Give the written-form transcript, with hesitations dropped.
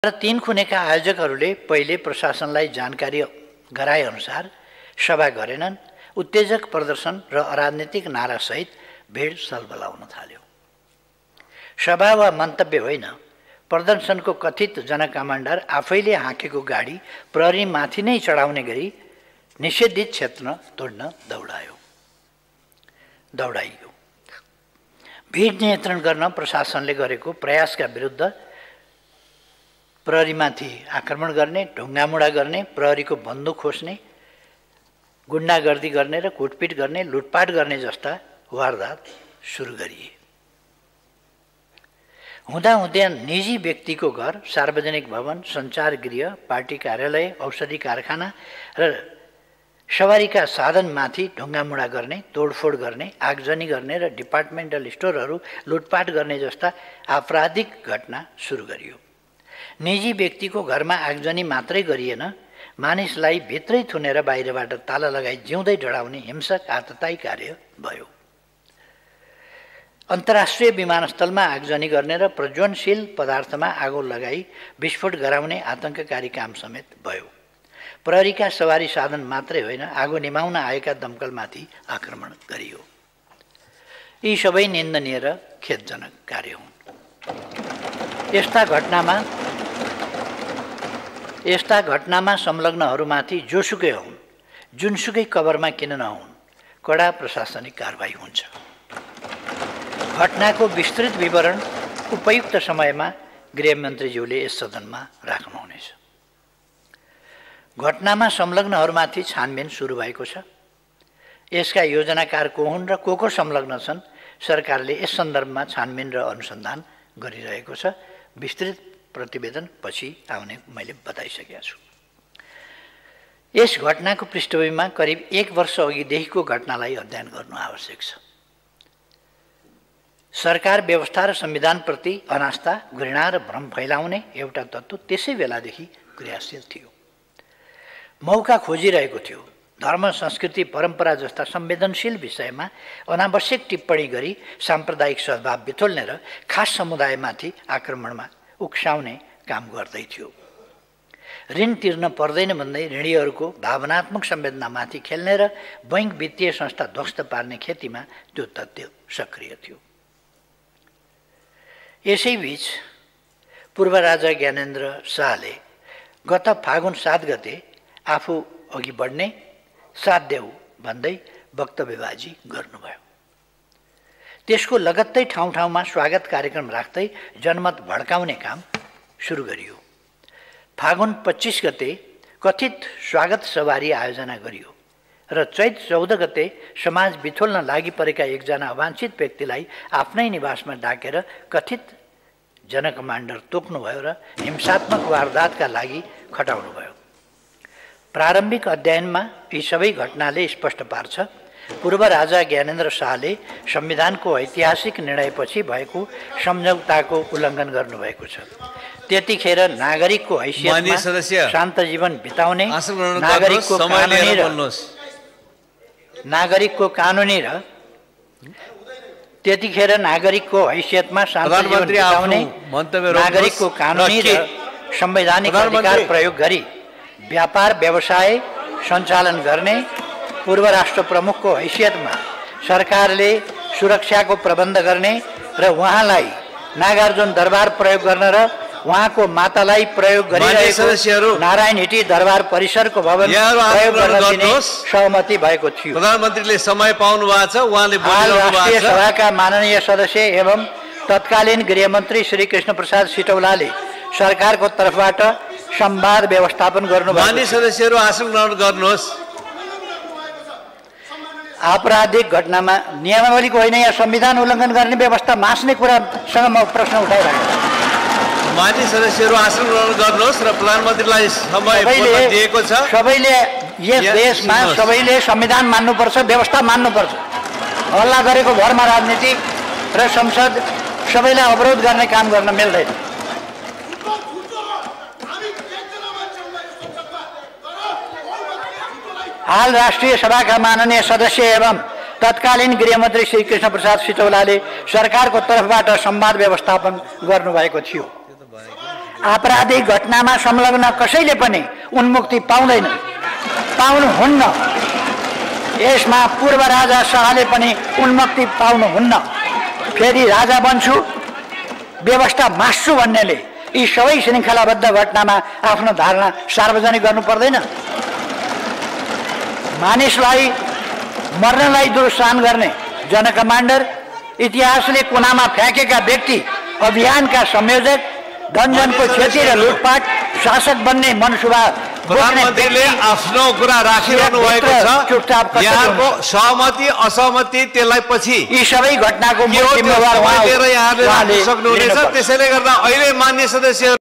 तर 3 खुनेका आयोजकहरूले पहिले प्रशासनलाई जानकारी गराएअनुसार सभा गरेनन्। उत्तेजक प्रदर्शन र अराजनीतिक नारासहित भिड सलबलाउन थाल्यो। सभा वा मन्तव्य होइन, प्रदर्शनको कथित जनकमान्डर आफैले हाँकेको गाडी प्रहरीमाथि नै चढाउने गरी निषेधित क्षेत्र तोड्न दौडाइयो। भिड नियन्त्रण गर्न प्रशासनले गरेको प्रयासका विरुद्ध प्रहरीमाथि आक्रमण गर्ने, ढुङ्गामुढा गर्ने, प्रहरीको बन्दुक खोज्ने, गुण्डागर्दी गर्ने र कुटपिट गर्ने, लुटपाट गर्ने जस्ता वारदात सुरु गरिए। हुँदाहुँदै निजी व्यक्तिको घर, सार्वजनिक भवन, सञ्चार गृह, पार्टी कार्यालय, औषधि कारखाना र सवारीका साधनमाथि ढुङ्गामुढा गर्ने, तोडफोड गर्ने, आगजनी गर्ने र डिपार्टमेन्टल स्टोरहरू लुटपाट गर्ने जस्ता आपराधिक घटना सुरु गरियो। निजी व्यक्तिको घरमा आगजनी मात्रै गरिएन, मानिसलाई भित्रै थुनेर बाहिरबाट ताला लगाई जिउँदै डढाउने हिंसक आततायी कार्य भयो। अन्तर्राष्ट्रिय विमानस्थलमा आगजनी गर्ने र प्रज्वलनशील पदार्थमा आगो लगाई विस्फोट गराउने आतंककारी काम समेत भयो। प्रहरीका सवारी साधन मात्रै होइन, आगो निभाउन आएका दमकलमाथि आक्रमण गरियो। यी सबै निन्दनीय र खेदजनक कार्य हुन्। यस्ता घटनामा संलग्नहरूमाथि जोसुकै हुन्, जुनसुकै कभरमा किन नहुन्, कडा प्रशासनिक कारबाही हुन्छ। घटनाको विस्तृत विवरण उपयुक्त समयमा गृहमन्त्रीज्यूले यस सदनमा राख्नुहुनेछ। घटनामा संलग्नहरूमाथि छानबिन सुरु भएको छ। यसका योजनाकार को हुन् र को संलग्न छन्, सरकारले यस सन्दर्भमा छानबिन र अनुसन्धान गरिरहेको छ। विस्तृत प्रतिवेदन पछि आउने मैले बताइसकेको छु। यस घटनाको पृष्ठभूमिमा करिब 1 वर्ष अघिदेखिको घटनालाई अध्ययन गर्नु आवश्यक छ। सरकार व्यवस्था र संविधानप्रति अनास्था, घृणा र भ्रम फैलाउने एउटा तत्त्व त्यसै बेलादेखि क्रियाशील थियो। मौका खोजिरहेको थियो। धर्म, संस्कृति, परम्परा जस्ता संवेदनशील विषयमा अनावश्यक टिप्पणी गरी साम्प्रदायिक सद्भाव बिथोल्ने र खास समुदायमाथि आक्रमणमा उक्साउने काम गर्दै थियो। ऋण तिर्न पर्दैन भन्दै ऋणीहरूको भावनात्मक संवेदनामाथि खेल्ने र बैंक वित्तीय संस्था ध्वस्त पार्ने खेतीमा त्यो तथ्य सक्रिय थियो। यसैबीच पूर्व राजा ज्ञानेन्द्र शाहले गत फागुन 7 गते आफू अघि बढ्ने, साथ देऊ भन्दै वक्तव्यबाजी गर्नुभयो। त्यसको लगत्तै ठाउँ ठाउँमा स्वागत कार्यक्रम राख्दै जनमत भड्काउने काम सुरु गरियो। फागुन 25 गते कथित स्वागत सवारी आयोजना गरियो र चैत 14 गते समाज बिथोल्न लागि परेका एकजना अवाञ्छित व्यक्तिलाई आफ्नै निवासमा डाकेर कथित जनकमान्डर तोक्नुभयो र हिंसात्मक वारदातका लागि खटाउनुभयो। प्रारम्भिक अध्ययनमा यी सबै घटनाले स्पष्ट पार्छ पूर्व राजा ज्ञानेन्द्र शाहले संविधानको ऐतिहासिक निर्णयपछि भएको सम्झौताको उल्लङ्घन गर्नुभएको छ। त्यतिखेर नागरिकको हैसियतमा शान्त जीवन बिताउने, नागरिकको कानुनी र त्यतिखेर नागरिकको हैसियतमा शान्त जीवन बिताउने, नागरिकको कानुनी र संवैधानिक अधिकार प्रयोग गरी व्यापार व्यवसाय सञ्चालन गर्ने, पूर्व राष्ट्र प्रमुखको हैसियतमा सरकारले सुरक्षाको प्रबन्ध गर्ने र उहाँलाई नागार्जुन दरबार प्रयोग गर्न र उहाँको मातालाई प्रयोग गरिरहेको नारायण हिटी दरबार परिसरको भवन प्रयोग गर्न दिने सहमति भएको थियो। प्रधानमन्त्रीले समय पाउनु भएको छ, उहाँले राष्ट्रिय सभाका माननीय सदस्य एवं तत्कालीन गृहमन्त्री श्री कृष्ण प्रसाद सिटौलाले सरकारको तर्फबाट संवाद व्यवस्थापन गर्नुभयो। माननीय सदस्यहरू आसन ग्रहण गर्नुहोस्। आपराधिक घटनामा नियमावलीको होइन, यहाँ संविधान उल्लङ्घन गर्ने व्यवस्था मास्ने कुरासँग म प्रश्न उठाइरहेको छु। माननीय सदस्यहरू आसन ग्रहण गर्नुहोस् र प्रधानमन्त्रीलाई समय दिएको छ। सबैले यस देशमा सबैले संविधान मान्नुपर्छ, व्यवस्था मान्नुपर्छ। हल्ला गरेको भरमा राजनीति र संसद सबैलाई अवरोध गर्ने काम गर्न मिल्दैन। हाल राष्ट्रिय सभाका माननीय सदस्य एवं तत्कालीन गृहमन्त्री श्री कृष्ण प्रसाद सिटौलाले सरकारको तर्फबाट संवाद व्यवस्थापन गर्नुभएको थियो। आपराधिक घटनामा संलग्न कसैले पनि उन्मुक्ति पाउँदैन, पाउनुहुन्न। यसमा पूर्व राजा शाहले पनि उन्मुक्ति पाउनुहुन्न। फेरि राजा बन्छु, व्यवस्था मास्छु भन्नेले यी सबै श्रृङ्खलाबद्ध घटनामा आफ्नो धारणा सार्वजनिक गर्नु पर्दैन। मानिसलाई मर्नलाई दुरुत्साहन गर्ने जनकमान्डर, इतिहासले कुनामा फ्याँकेका व्यक्ति, अभियानका संयोजक, धनजनको क्षति र लुटपाट, शासक बन्ने मनसुबा प्रधानमन्त्रीले आफ्नो कुरा राखिरहनु भएको छ। यहाँको सहमति असहमति त्यसलाई पछि यी सबै घटनाको जिम्मेवार यहाँले सक्नुहुनेछ। त्यसैले गर्दा अहिले मान्य सदस्य